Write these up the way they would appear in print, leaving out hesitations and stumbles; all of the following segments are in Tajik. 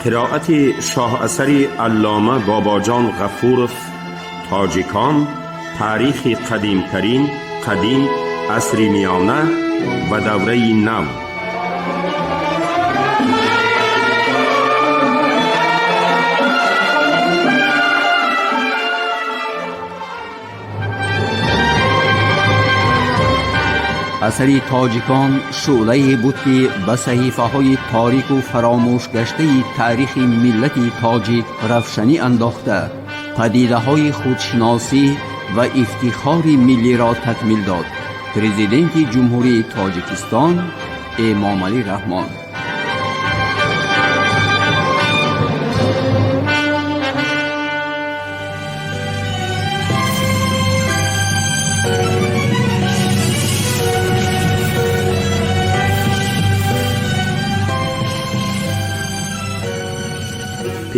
Қироати шоҳасари аллома Бобоҷон Ғафуров «Тоҷикон: таърихи қадимтарин, қадим, асри миёна ва давраи нав». Асари «Тоҷикон» шӯълае буд, ки ба саҳифаҳои торику фаромӯшгаштаи таърихи миллати тоҷик равшанӣ андохта, падидаҳои худшиносӣ ва ифтихори миллиро такмил дод. Президенти Ҷумҳурии Тоҷикистон Эмомалӣ Раҳмон.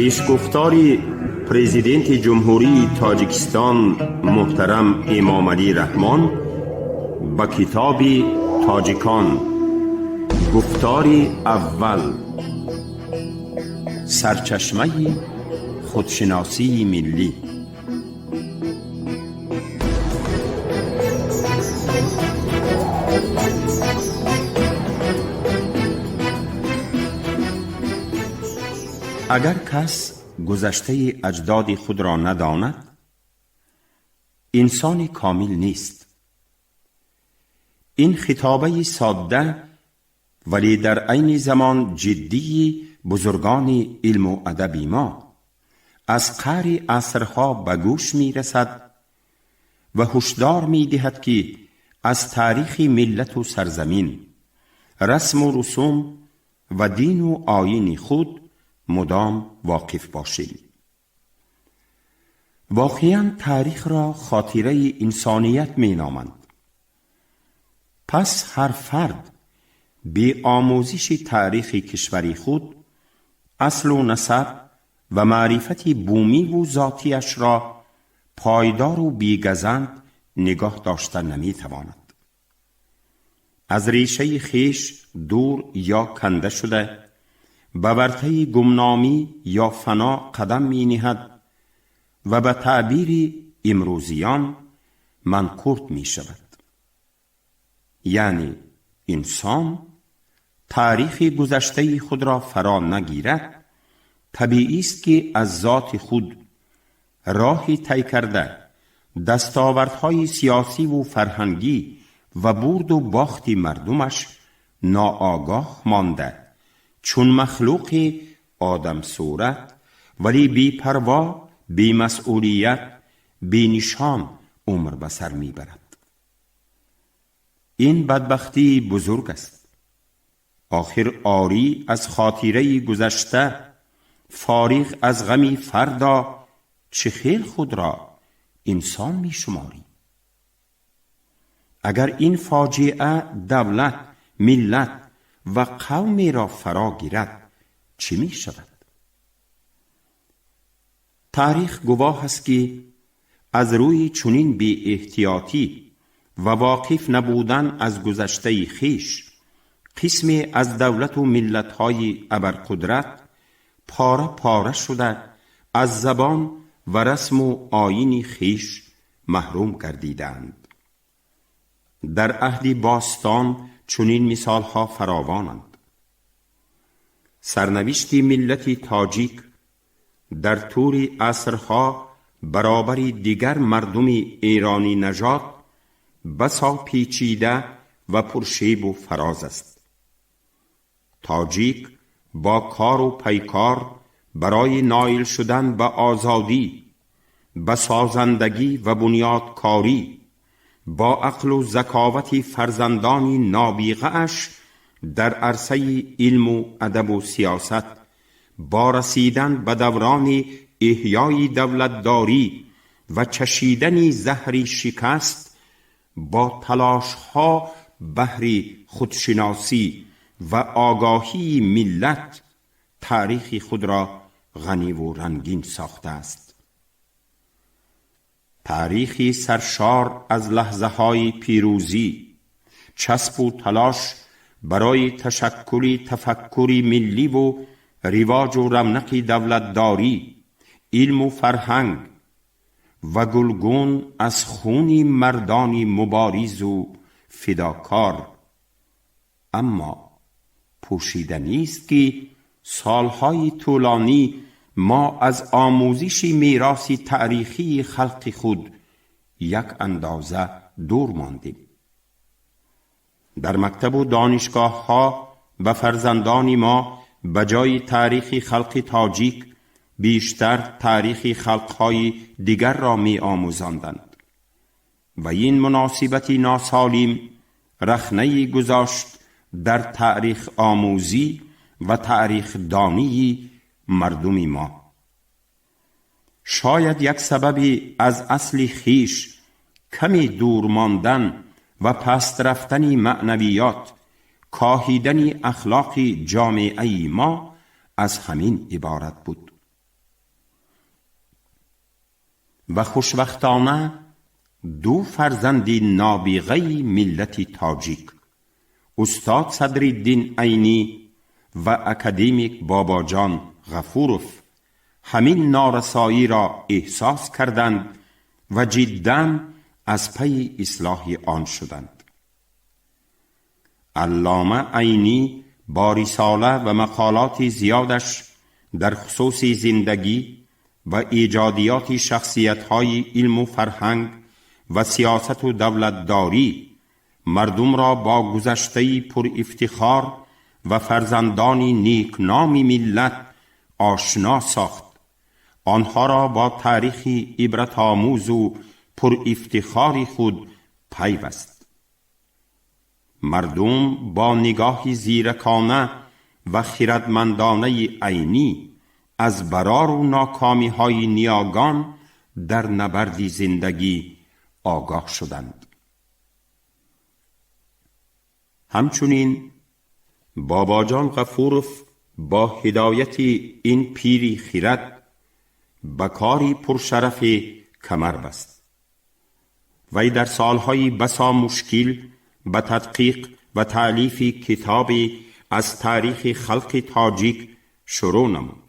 Пешгуфтори Президенти Ҷумҳурии Тоҷикистон муҳтарам Эмомалӣ Раҳмон ба китоби «Тоҷикон». Гуфтори аввал: сарчашмаи худшиносии миллӣ. Агар кас гузаштаи аҷдоди худро надонад, инсони комил нест. Ин хитобаи содда, вале дар айни замон ҷиддии бузургони илму адаби мо аз қаъри асрҳо ба гӯш мерасад ва ҳушдор медиҳад, ки аз таърихи миллату сарзамин, расму русум ва дину оини худ мудом воқиф бошем. Воқеан, таърихро хотираи инсоният меноманд. Пас ҳар фард беомӯзиши таърихи кишвари худ, аслу насаб ва маърифати бумиву зотиашро пойдору бегазанд нигоҳ дошта наметавонад. Аз решаи хеш дур ё канда шуда, ба вартаи гумномӣ ё фано қадам мениҳад ва ба таъбири имрӯзиён манқурт мешавад. Яъне инсон таърихи гузаштаи худро фаро нагирад, табиист, ки аз зоти худ, роҳи тай карда, дастовардҳои сиёсиву фарҳангӣ ва бурду бохти мардумаш ноогоҳ монда, чун махлуқи одамсурат, вале бепарво, бемасъулият, бенишон умр ба сар мебарад. Ин бадбахтии бузург аст. Охир орӣ аз хотираи гузашта, фориғ аз ғами фардо, чӣ хел худро инсон мешуморӣ? Агар ин фоҷиа давлат, миллат ва қавмеро фаро гирад, чӣ мешавад? Таърих гувоҳ аст, ки аз рӯи чунин беэҳтиётӣ ва воқиф набудан аз гузаштаи хеш, қисме аз давлату миллатҳои абарқудрат пора пора шуда, аз забон ва расму оини хеш маҳрум гардидаанд. Дар аҳди бостон чунин мисолҳо фаровонанд. Сарнавишти миллати тоҷик дар тӯли асрҳо баробари дигар мардуми эронӣ нажод басо печида ва пуршебу фароз аст. Тоҷик бо кору пайкор барои ноил шудан ба озодӣ, ба созандагӣ ва бунёдкорӣ, бо ақлу заковати фарзандони нобиғааш дар арсаи илму адабу сиёсат, бо расидан ба даврони эҳёи давлатдорӣ ва чашидани заҳри шикаст, бо талошҳо баҳри худшиносӣ ва огоҳии миллат таърихи худро ғаниву рангин сохтааст. Таърихи саршор аз лаҳзаҳои пирӯзӣ, часпу талош барои ташаккули тафаккури милливу ривоҷу равнақи давлатдорӣ, илму фарҳанг ва гулгун аз хуни мардони муборизу фидокор. Аммо пӯшида нест, ки солҳои тӯлонӣ мо аз омӯзиши мероси таърихии халқи худ як андоза дур мондем. Дар мактабу донишгоҳҳо ба фарзандони мо ба ҷои таърихи халқи тоҷик бештар таърихи халқҳои дигарро меомӯзонданд ва ин муносибати носолим рахнае гузошт дар таърихомӯзӣ ва таърихдонии мардуми мо. Шояд як сабаби аз асли хиш каме дур мондан ва паст рафтани маънавиёт, коҳидани ахлоқи ҷомеаи мо аз ҳамин иборат буд. Ва хушбахтона ду фарзанди нобиғаи миллати тоҷик, устод Садриддин Айнӣ ва академик Бобоҷон Ғафуров, ҳамин норасоиро эҳсос карданд ва ҷиддан аз пайи ислоҳи он шуданд. Аллома Айнӣ бо рисола ва мақолоти зиёдаш дар хусуси зиндагӣ ва эҷодиёти шахсиятҳои илму фарҳанг ва сиёсату давлатдорӣ мардумро бо гузаштаи пурифтихор ва фарзандони некноми миллат ошно сохт, онҳоро бо таърихи ибратомӯзу пурифтихори худ пайваст. Мардум бо нигоҳи зиракона ва хирадмандонаи Айнӣ аз барору нокомиҳои ниёгон дар набарди зиндагӣ огоҳ шуданд. Ҳамчунин Бобоҷон Ғафуров бо ҳидояти ин пири хирад ба кори пуршарафе камар баст. Вай дар солҳои басо мушкил ба тадқиқ ва таълифи китобе аз таърихи халқи тоҷик шурӯъ намуд.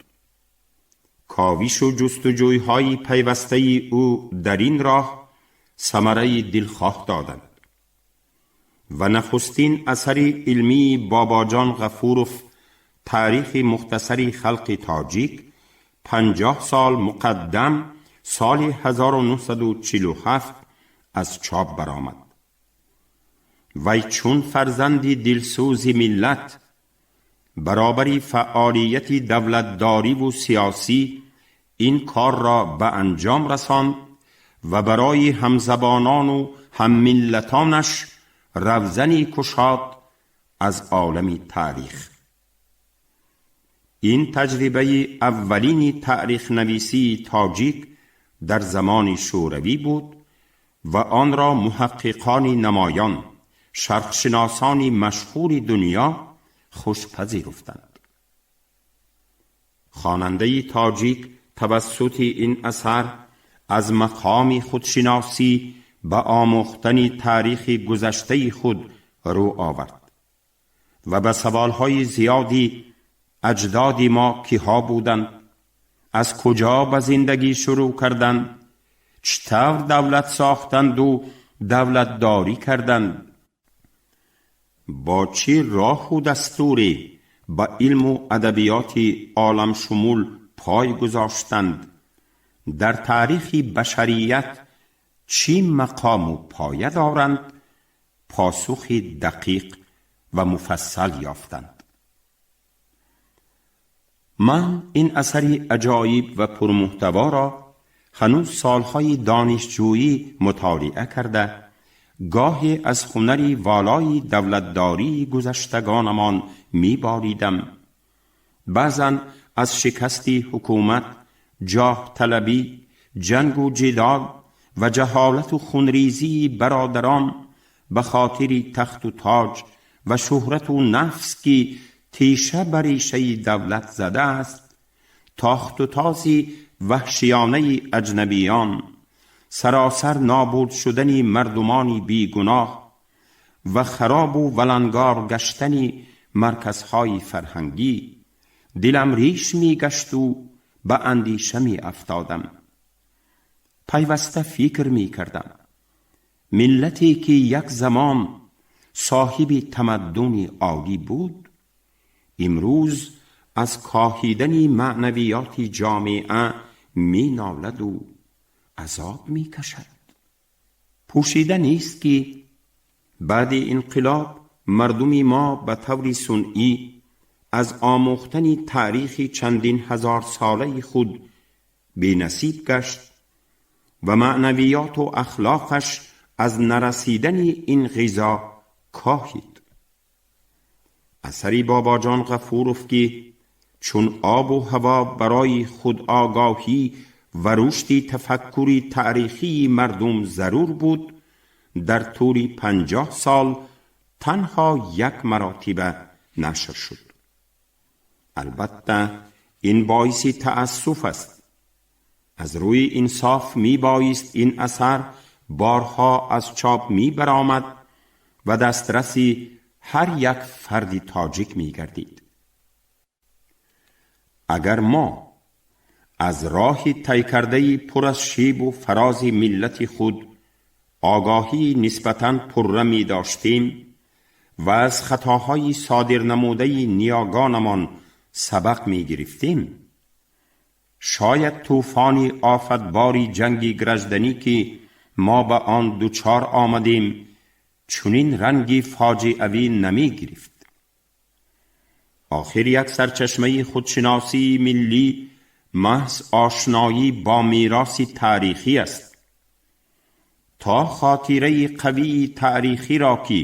Ковишу ҷустуҷӯйҳои пайвастаи ӯ дар ин роҳ самараи дилхоҳ доданд ва нахустин асари илмии Бобоҷон Ғафуров, Таърихи мухтасари халқи тоҷик, 50 сол муқаддам, соли 1947 аз чоп баромад. Вай чун фарзанди дилсӯзи миллат баробари фаъолияти давлатдориву сиёсӣ ин корро ба анҷом расонд ва барои ҳамзабонону ҳаммиллатонаш равзани кушод аз олами таърих. Ин таҷрибаи аввалини таърихнависии тоҷик дар замони шӯравӣ буд ва онро муҳаққиқони намоён, шарқшиносони машҳури дунё хуш пазируфтанд. Хонандаи тоҷик тавассути ин асар аз мақоми худшиносӣ ба омӯхтани таърихи гузаштаи худ рӯ овард ва ба саволҳои зиёди аҷдоди мо киҳо буданд, аз куҷо ба зиндагӣ шурӯъ карданд, чӣ тавр давлат сохтанду давлатдорӣ карданд, бо чӣ роҳу дастуре ба илму адабиёти оламшумул пой гузоштанд, дар таърихи башарият чӣ мақому поя доранд, посухи дақиқ ва муфассал ёфтанд. Ман ин асари аҷоиб ва пурмуҳтаворо ҳанӯз солҳои донишҷӯӣ мутолиа карда, гоҳе аз ҳунари волои давлатдории гузаштагонамон меборидам, баъзан аз шикасти ҳукумат, ҷоҳталабӣ, ҷангу ҷидол ва ҷаҳолату хунрезии бародарон ба хотири тахту тоҷ ва шӯҳрату нафс, ки теша ба решаи давлат задааст, тохту този ваҳшиёнаи аҷнабиён, саросар нобуд шудани мардумони бегуноҳ ва харобу валангор гаштани марказҳои фарҳангӣ, Дилам риш мегашт у ба андеша меафтодам. Пайваста фикр мекардам: миллате ки як замон соҳиби тамаддуни олӣ буд, имрӯз аз коҳидани маънавиёти ҷомеа менолад у азоб мекашад. Пӯшида нест, ки баъди инқилоб мардуми мо ба таври сунъӣ аз омӯхтани таърихи чандин ҳазорсолаи худ бенасиб гашт ва маънавиёту ахлоқаш аз нарасидани ин ғизо коҳид. Асари Бобоҷон Ғафуров, ки чун обу ҳаво барои худогоҳӣ ва рушди тафаккури таърихии мардум зарур буд, дар тӯли 50 сол танҳо як маротиба нашр шуд. Албатта, ин боиси таассуф аст. Аз рӯи инсоф мебоист ин асар борҳо аз чоп мебаромад ва дастраси ҳар як фарди тоҷик мегардид. Агар мо аз роҳи тай кардаи пур аз шебу фарози миллати худ огаҳии нисбатан пурра медоштем ва аз хатоҳои содир намудаи ниёгонамон сабақ мегирифтем, шояд тӯфони офатбори ҷанги гражданӣ, ки мо ба он дучор омадем, чунин ранги фоҷиавӣ намегирифт. Охир як сарчашмаи худшиносии миллӣ маҳз ошноӣ бо мероси таърихӣ аст. То хотираи қавии таърихиро, ки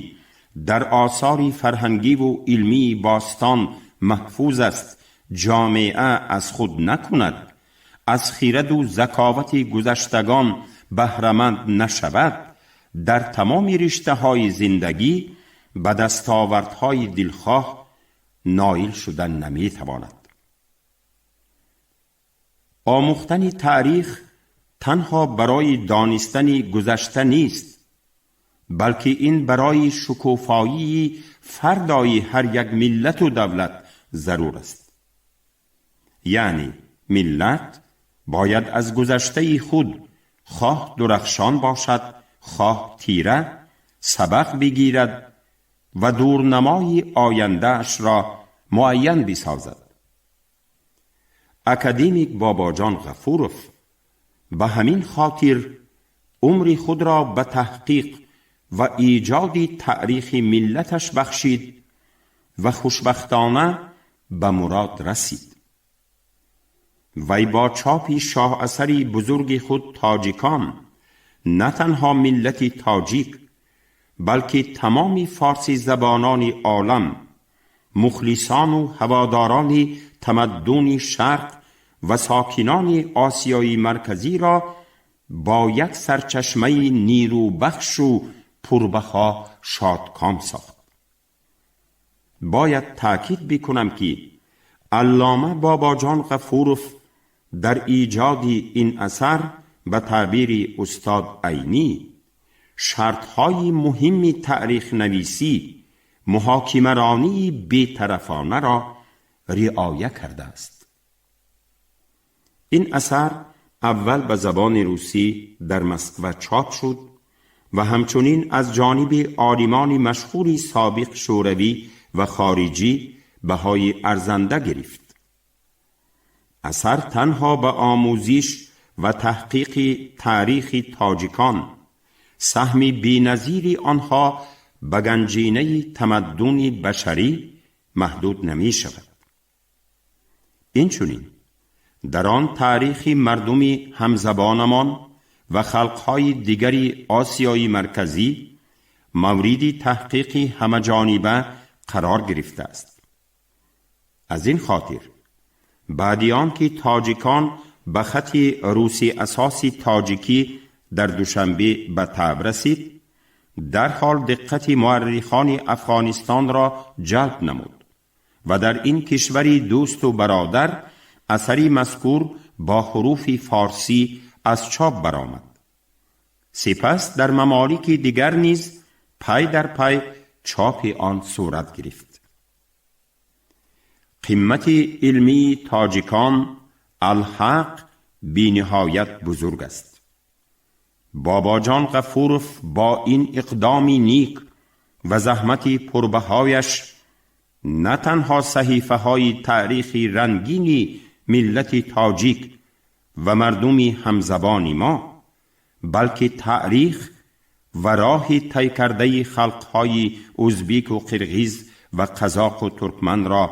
дар осори фарҳангиву илмии бостон маҳфуз аст, ҷомеа аз худ накунад, аз хираду заковати гузаштагон баҳраманд нашавад, дар тамоми риштаҳои зиндагӣ ба дастовардҳои дилхоҳ ноил шуда наметавонад. Омӯхтани таърих танҳо барои донистани гузашта нест, балки ин барои шукуфоии фардои ҳар як миллату давлат зарур аст. Яъне миллат бояд аз гузаштаи худ, хоҳ дурахшон бошад, хоҳ тира, сабақ бигирад ва дурнамои ояндаашро муайян бисозад. Академик Бобоҷон Ғафуров ба ҳамин хотир умри худро ба таҳқиқ ва эҷоди таърихи миллаташ бахшид ва хушбахтона ба мурод расид. Вай бо чопи шоҳасари бузурги худ «Тоҷикон» на танҳо миллати тоҷик, балки тамоми форсизабонони олам, мухлисону ҳаводорони тамаддуни шарқ ва сокинони Осиёи Марказиро бо як сарчашмаи нерӯбахшу пурбаҳо шодком сохт. Бояд таъкид бикунам, ки аллома Бобоҷон Ғафуров дар эҷоди ин асар, ба таъбири устод Айнӣ, шартҳои муҳимми таърихнависӣ, муҳокимаронии бетарафонаро риоя кардааст. Ин асар аввал ба забони русӣ дар Москва чоп шуд ва ҳамчунин аз ҷониби олимони машҳури собиқ шӯравӣ ва хориҷӣ баҳои арзанда гирифт. Асар танҳо ба омӯзиш ва таҳқиқи таърихи тоҷикон, саҳми беназири онҳо ба ганҷинаи тамаддуни башарӣ маҳдуд намешавад. Инчунин дар он таърихи мардуми ҳамзабонамон ва халқҳои дигари Осиёи Марказӣ мавриди таҳқиқи ҳамаҷониба қарор гирифтааст. Аз ин хотир баъди он ки «Тоҷикон» ба хати русӣ асоси тоҷикӣ дар Душанбе ба табъ расид, дарҳол диққати муаррихони Афғонистонро ҷалб намуд ва дар ин кишвари дӯсту бародар асари мазкур бо ҳуруфи форсӣ аз чоп баромад. Сипас дар мамолики дигар низ пай дар пай чопи он сурат гирифт. Қимати илмии тоҷикон алҳақ бениҳоят бузург аст. Бобоҷон Ғафуров бо ин иқдоми ник ва заҳмати пурбаҳояш на танҳо саҳифаҳои таърихи рангини миллати тоҷик ва мардуми ҳамзабони мо, балки таърих ва роҳи тай кардаи халқҳои узбеку қирғиз ва қазоқу туркманро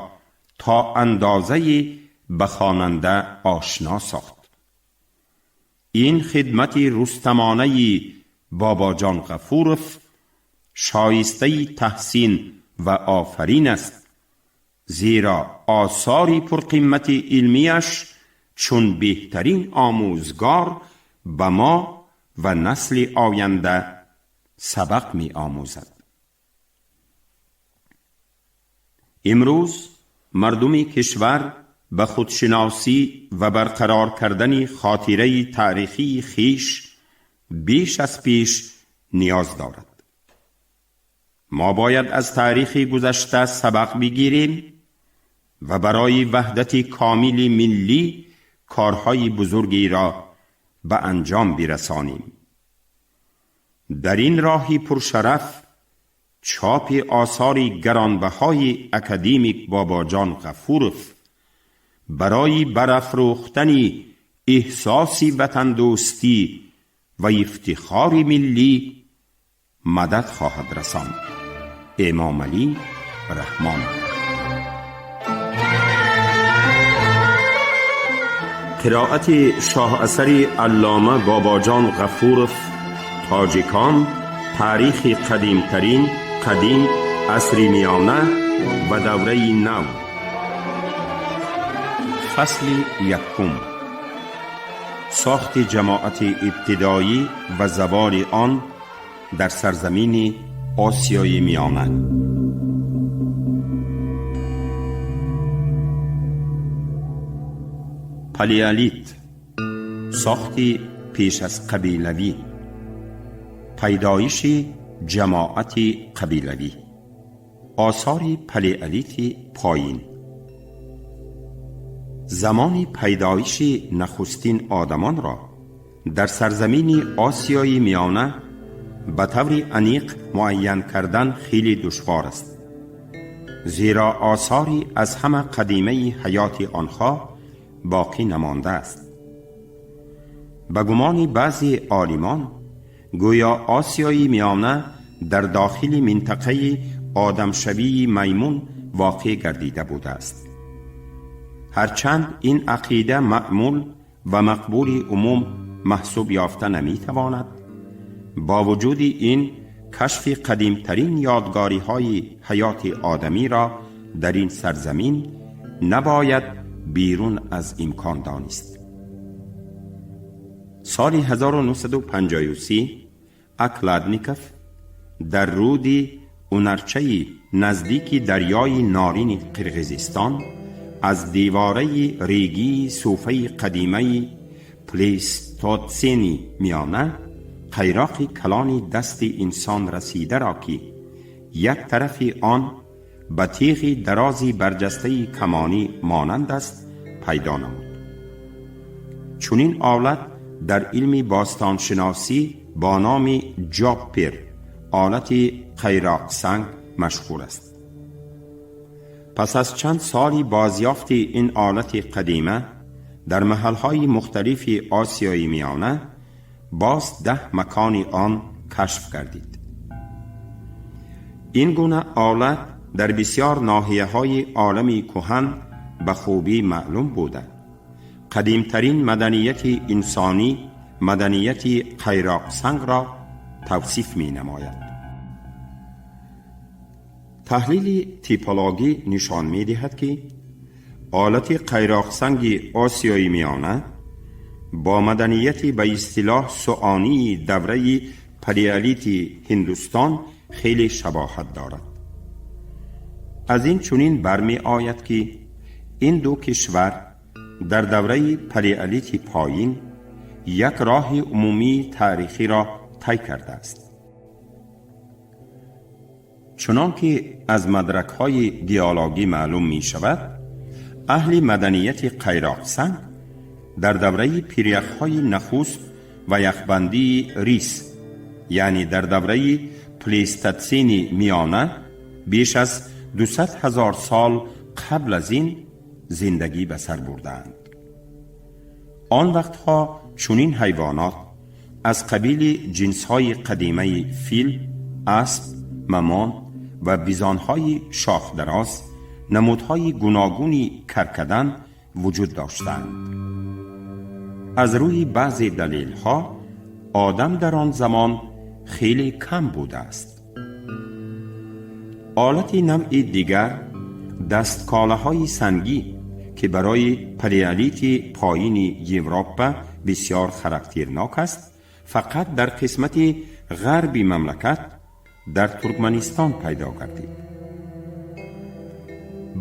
то андозае ба хонанда ошно сохт. Ин хидмати рустамонаи Бобоҷон Ғафуров шоистаи таҳсин ва офарин аст, зеро осори пурқимати илмияш чун беҳтарин омӯзгор ба мо ва насли оянда сабақ меомӯзад. Имрӯз мардуми кишвар ба худшиносӣ ва барқарор кардани хотираи таърихии хиш беш аз пеш ниёз дорад. Мо бояд аз таърихи гузашта сабақ бигирем ва барои ваҳдати комили миллӣ корҳои бузургеро ба анҷом бирасонем. Дар ин роҳи пуршараф чопи осори гаронбаҳои академик Бобоҷон Ғафуров барои барафрӯхтани эҳсоси ватандӯстӣ ва ифтихори миллӣ мадад хоҳад расонд. Эмомалӣ Раҳмон. Қироати шоҳасари аллома Бобоҷон Ғафуров «Тоҷикон: таърихи қадимтарин, қадим, асри миёна ва давраи нав». Фасли якум. Сохти ҷамоати ибтидоӣ ва заволи он дар сарзамини Осиёи Миёна. Палеолит, сохти пеш аз қабилавӣ, пайдоиши ҷамоати қабилавӣ, осори палеолити поин. Замони пайдоиши нахустин одамонро дар сарзамини Осиёи Миёна ба таври аниқ муайян кардан хеле душвор аст, зеро осори аз ҳама қадимаи ҳаёти онҳо боқӣ намондааст. Ба гумони баъзе олимон, гӯё Осиёи Миёна дар дохили минтақаи одамшавии маймун воқеъ гардида будааст. Ҳарчанд ин ақида маъмул ва мақбули умум маҳсуб ёфта наметавонад, бо вуҷуди ин кашфи қадимтарин ёдгориҳои ҳаёти одамиро дар ин сарзамин набояд берун аз имкон донист. Соли 1953 Окладников дар руди Унарчаи наздики дарёи Норини Қирғизистон аз девораи регии суфаи қадимаи Плейстотсени миёна қайроқи калони дасти инсон расидаро, ки як тарафи он ба теғи дарози барҷастаи камонӣ монанд аст, пайдо намуд. Чунин олат дар илми бостоншиносӣ бо номи ҷоппер, олати қайроқсанг, машҳур аст. Пас аз чанд соли бозёфти ин олати қадима дар маҳалҳои мухталифи Осиёи Миёна боз 10 макони он кашф гардид. Ин гуна олат дар бисёр ноҳияҳои олами кӯҳан ба хубӣ маълум буда, қадимтарин маданияти инсонӣ, маданияти қайроқсангро тавсиф менамояд. Таҳлили типологӣ нишон медиҳад, ки олати қайроқсанги Осиёи Миёна бо маданияти ба истилоҳ суонии давраи палеолити Ҳиндустон хеле шабоҳат дорад. Аз ин чунин бармеояд, ки ин ду кишвар дар давраи палеолити поин як роҳи умумии таърихиро тай кардааст. Чунон ки аз мадракҳои геологӣ маълум мешавад, Аҳли маданияти Қайроқсанг дар давраи пиряхҳои нахуст ва яхбандии Рис, яъне дар давраи Плейстотсени миёна, беш аз 200 ҳазор сол қабл аз ин зиндагӣ ба сар бурдаанд. Он вақтҳо чунин ҳайвонот аз қабили ҷинсҳои қадимаи фил, асп, мамон ва бизонҳои шохдароз, намудҳои гуногуни каркадан вуҷуд доштанд. Аз рӯи баъзе далелҳо одам дар он замон хеле кам будааст. Олати навъи дигар дастколаҳои сангӣ, ки барои палеолити поини Европа бисёр характернок аст, фақат дар қисмати ғарби мамлакат, дар Туркманистон пайдо гардид.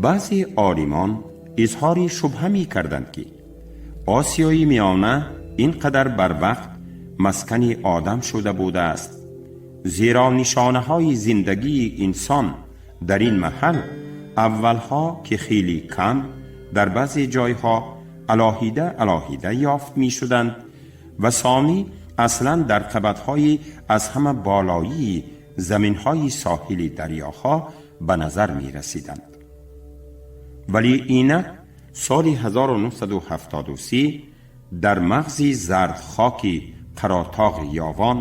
Баъзе олимон изҳори шубҳа мекарданд, ки Осиёи Миёна ин қадар барвақт маскани одам шуда будааст, зеро нишонаҳои зиндагии инсон дар ин маҳал аввалҳо, ки хеле кам, дар баъзе ҷойҳо алоҳида алоҳида ёфт мешуданд ва сонӣ аслан дар қабатҳои аз ҳама болоии заминҳои соҳили дарёҳо ба назар мерасиданд. Вале инак соли 1973 дар мағзи зардхоки Қаротоғи Ёвон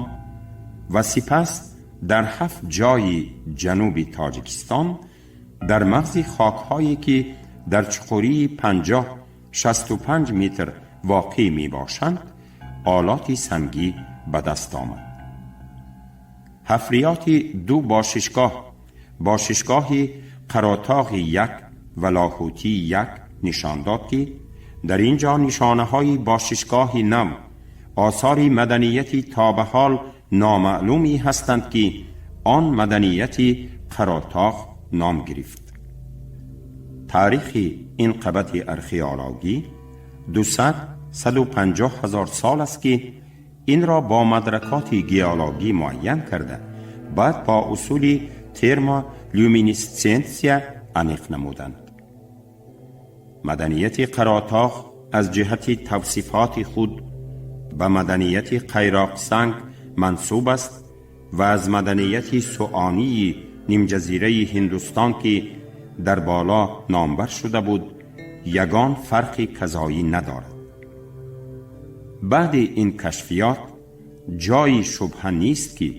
ва сипас дар ҳафт ҷойи ҷануби Тоҷикистон, дар мағзи хокҳое, ки дар чуқурии 50-65 метр воқеъ мебошанд, олоти сангӣ ба даст омад. Ҳафриёти ду бошишгоҳ, бошишгоҳи Қаротоғи як ва Лоҳутӣ як, нишон дод, ки дар ин ҷо нишонаҳои бошишгоҳи нав, осори маданияти то ба ҳол номаълуме ҳастанд, ки он маданияти Қаротоғ ном гирифт. Таърихи ин қабати археологӣ 200-150 ҳазор сол аст, ки инро бо мадракоти геологӣ муайян карда, баъд бо усули термолюминесценсия аниқ намуданд. Маданияти Қаротоғ аз ҷиҳати тавсифоти худ ба маданияти Қайроқсанг мансуб аст ва аз маданияти Суонии нимҷазираи Ҳиндустон, ки дар боло номбар шуда буд, ягон фарқи казоӣ надорад. Баъди ин кашфиёт ҷойи шубҳа нест, ки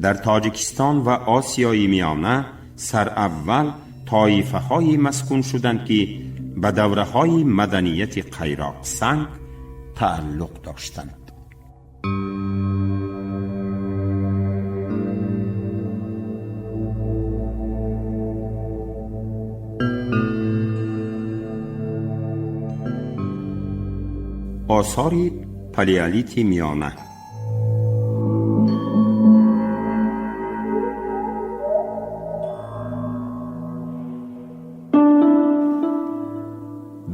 дар Тоҷикистон ва Осиёи Миёна сараввал тоифаҳое маскун шуданд, ки ба давраҳои маданияти Қайроқсанг тааллуқ доштанд. Осори палеолити миёна.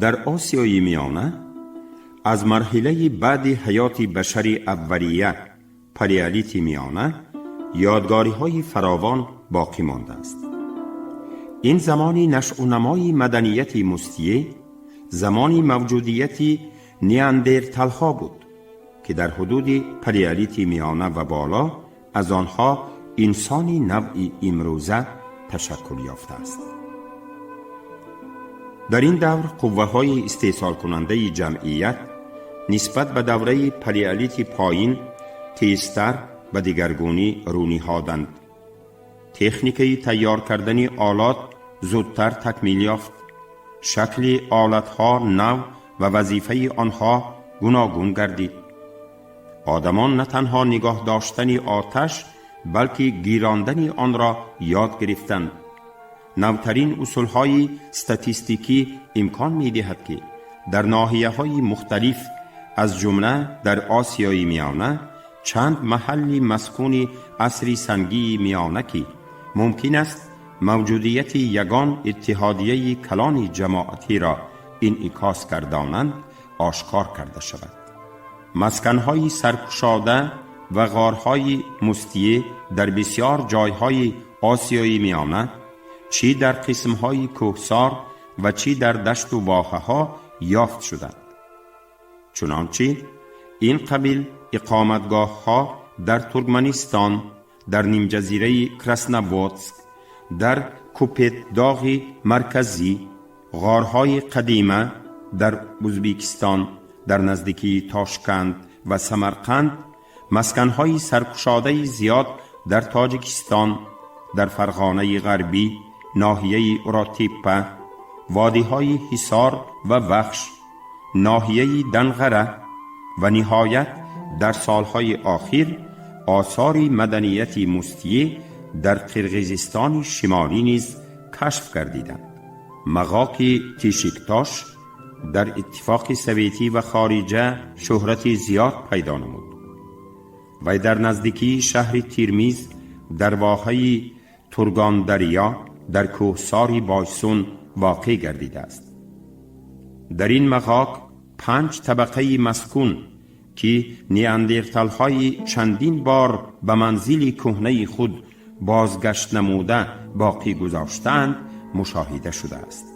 Дар Осиёи Миёна аз марҳилаи баъди ҳаёти башари аввалия, палеолити миёна, ёдгориҳои фаровон боқӣ мондааст. Ин замони нашъунамои маданияти Мустие, замони мавҷудияти неандерталҳо буд, ки дар ҳудуди палеолити миёна ва боло аз онҳо инсони навъи имрӯза ташаккул ёфтааст. Дар ин давр қувваҳои истеҳсолкунандаи ҷамъият нисбат ба давраи палеолити поин тезтар ба дигаргунӣ рӯ ниҳоданд. Техникаи тайёр кардани олот зудтар такмил ёфт, шакли олатҳо нав ва вазифаи онҳо гуногун гардид. Одамон на танҳо нигоҳ доштани оташ, балки гирондани онро ёд гирифтанд. Навтарин усулҳои статистикӣ имкон медиҳад, ки дар ноҳияҳои мухталиф, аз ҷумла дар Осиёи Миёна, чанд маҳалли маскуни асри сангии миёна, ки мумкин аст мавҷудияти ягон иттиҳодияи калони ҷамоатиро инъикос гардонанд, ошкор карда шавад. Масканҳои саркушода ва ғорҳои Мустие дар бисёр ҷойҳои Осиёи Миёна, чӣ дар қисмҳои кӯҳсор ва чӣ дар дашту воҳаҳо ёфт шуданд. Чунончи ин қабил иқоматгоҳҳо дар Туркманистон, дар нимҷазираи Красноводск, дар Купетдоғи марказӣ, ғорҳои қадима дар Узбекистон, дар наздикии Тошканд ва Самарқанд, масканҳои саркушодаи зиёд дар Тоҷикистон, дар Фарғонаи ғарбӣ, ноҳияи Уротеппа, водиҳои Ҳисор ва Вахш, ноҳияи Данғара ва ниҳоят дар солҳои охир осори маданияти Мустие дар Қирғизистони шимолӣ низ кашф гардиданд. Мағоки Тишиктош дар Иттифоқи Советӣ ва хориҷа шӯҳрати зиёд пайдо намуд. Вай дар наздикии шаҳри Тирмиз, дар воҳаи Тургондарё, дар кӯҳсори Бойсун воқеъ гардидааст. Дар ин мағок панҷ табақаи маскун, ки неандерталҳои чандин бор ба манзили кӯҳнаи худ бозгашт намуда боқӣ гузоштаанд, мушоҳида шудааст.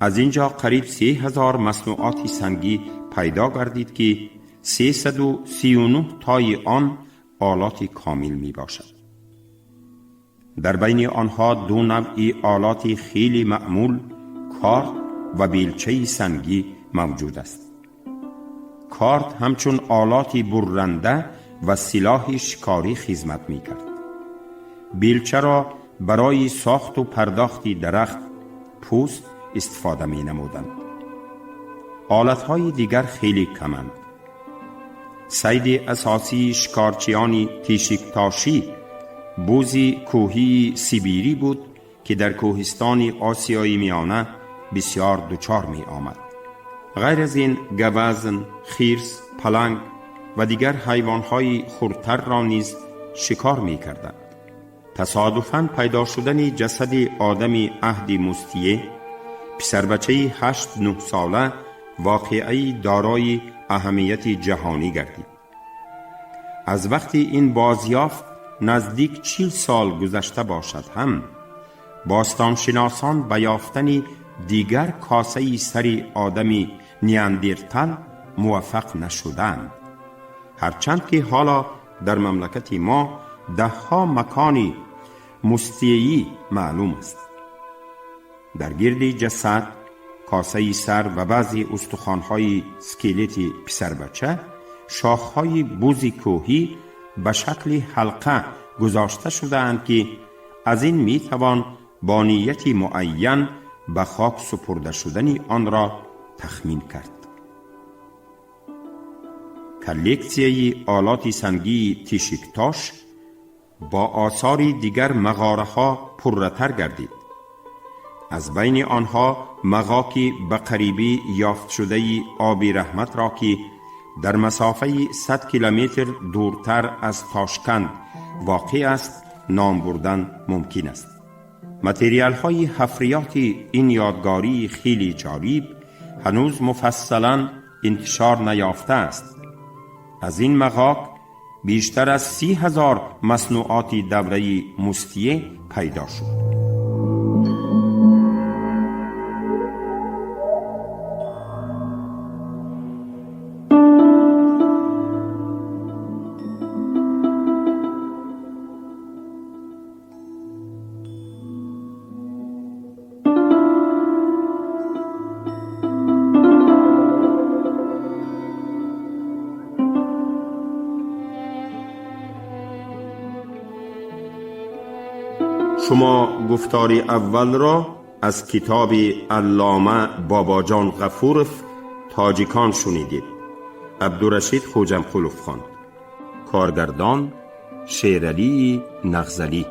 Аз ин ҷо қариб 3000 маснуоти сангӣ пайдо гардид, ки 339 тои он олоти комил мебошад. Дар байни онҳо ду навъи олоти хеле маъмул, корд ва белчаи сангӣ мавҷуд аст. Корд ҳамчун олоти бурранда ва силоҳи шикорӣ хизмат мекард. Белчаро барои сохту пардохти дарахт, пӯст истифода менамуданд. Олатҳои дигар хеле каманд. Сайди асосии шикорчиёни Тишиктошӣ бузи кӯҳии сибирӣ буд, ки дар кӯҳистони Осиёи Миёна бисёр дучор меомад. Ғайр аз ин гавазн, хирс, паланг ва дигар ҳайвонҳои хурдтарро низ шикор мекарданд. Тасодуфан пайдо шудани ҷасади одами аҳди Мустие, писарбачаи 8-9 сола, воқеаи дорои аҳамияти ҷаҳонӣ гардид. Аз вақти ин бозёфт наздик 40 сол гузашта бошад ҳам, бостоншиносон ба ёфтани дигар косаи сари одами неандертал муваффақ нашуданд, ҳарчанд ки ҳоло дар мамлакати мо даҳҳо макони мустиеӣ маълум аст. Дар гирди ҷасад, косаи сар ва баъзе устухонҳои скелети писарбача шохҳои бузи кӯҳӣ ба шакли ҳалқа гузошта шудаанд, ки аз ин метавон бо нияти муайян ба хок супурда шудани онро тахмин кард. Коллексияи олоти сангии Тишиктош бо осори дигар мағораҳо пурратар гардид. Аз байни онҳо мағоки ба қарибӣ ёфтшудаи Оби Раҳматро, ки дар масофаи 100 километр дуртар аз Тошканд воқеъ аст, ном бурдан мумкин аст. Материалҳои ҳафриёти ин ёдгории хеле ҷолиб ҳанӯз муфассалан интишор наёфтааст. Аз ин мағок бештар аз 30 000 маснуоти давраи Мустие пайдо шуд. Шумо гуфтори аввалро аз китоби аллома Бобоҷон Ғафуров «Тоҷикон» шунидед. Абдурашид Хоҷамқулов хонд. Коргардон Шералии Нағзалӣ.